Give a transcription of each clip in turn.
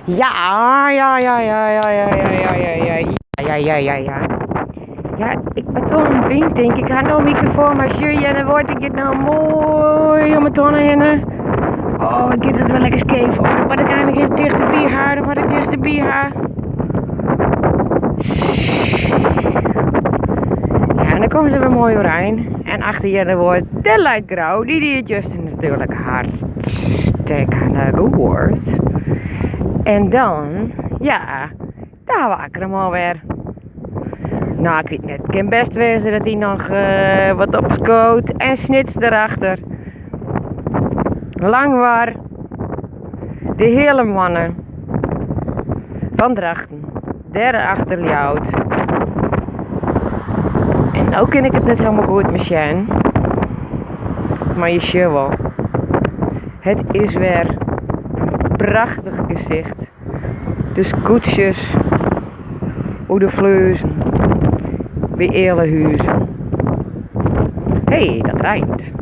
Ja, ja, ja, ja, ja, ja, ja, ja, ja, ja, ja, ja, ja, ja. Ja, ik moat toch om wyn tinke. Ik ha no in mikrofoan, mar sjoch, Earnewâld, it giet no moai om 'e tonne hinne. Oh, wat giet it wer lekker skeef. Oh, dat moat ik eigentlik even tichterby ha. Dat moat ik tichterby ha. Ja, en dan komme se wer moai oerein. En achter Earnewâld, dêr leit Grou. Dy die it juster natuerlik hartstikke goed. En dan, ja, dêr ha we Akkrum alwer. No, ik wit net. It kin bêst wêze dat dy noch wat opskoot. En Snits derachter. Langwar. De Heale Moanne. Fan Drachten. Dêrachter Ljouwert. En no kin ik it net hielendal goed mear sjen. Mar je sjogge wol. It is wer in prachtich gesicht. De skûtsjes oer de Fluezen by Ealahuzen. Hé, dat reint.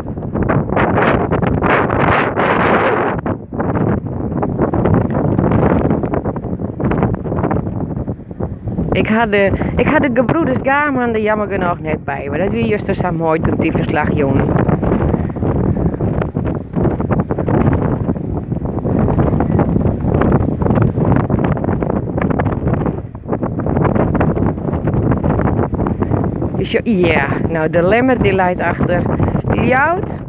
Ik ha de, ik ha de gebroeders Gaman der jammer genôch net by, mar dat wie juster sa moai doe't dy ferslach jûnen. Ja, no de Lemmer dy leit achter Ljouwert.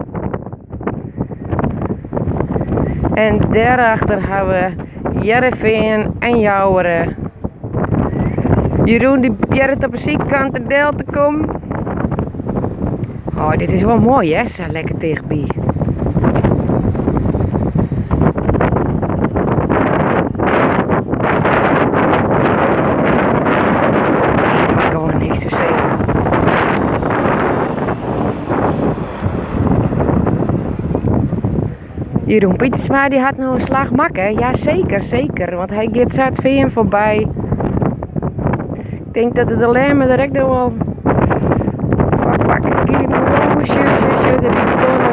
En dêrachter ha we Hearrenfean en Joure. Jeroen dy probearret op 'e sydkant der del te kommen. Oh, dit is wol moai hè, sa lekker tichtby. Ik doar gewoan niks te sizzen. Jeroen Pietersma dy hat no in slach makke. Ja, seker, seker. Want hy giet sa it fean foarby. Ik tink dat de Lemmer der ek noch wol foar pakke kin. Oh, sjoch, sjoch, sjoch, dêr by de tonne.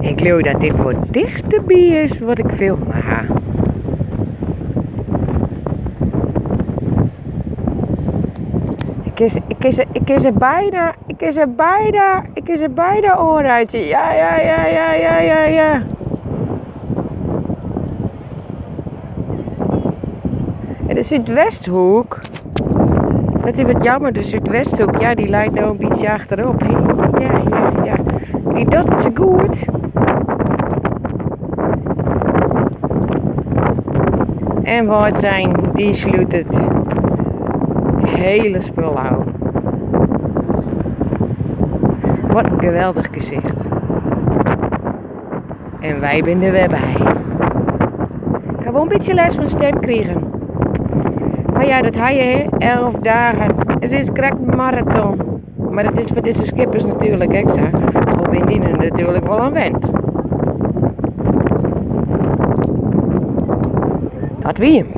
Ik leau dat dit wol it tichtste by is wat ik filme ha. Ik kin se, ik kin se, ik kin se byna, ik kin se byna, ik kin se byna oanreitsje. Ja, ja, ja, ja, ja, ja, ja. En de Súdwesthoek, dat is wat jammer, de Súdwesthoek, ja, dy leit no in bytsje achterop. Ja, ja, ja. Dy docht it sa goed. En Wâldsein, dy slút it hiele spul ôf. Wat in geweldich gesicht. En wy binne der wer by. Ik ha wol in bytsje lêst fan stim krigen. Mar ja, dat ha je hè, 11 dagen. It is krekt in maraton. Mar dat is foar dizze skippers natuerlik ek sa. Al binne dy der natuerlik wol oan wend. Dat wie him.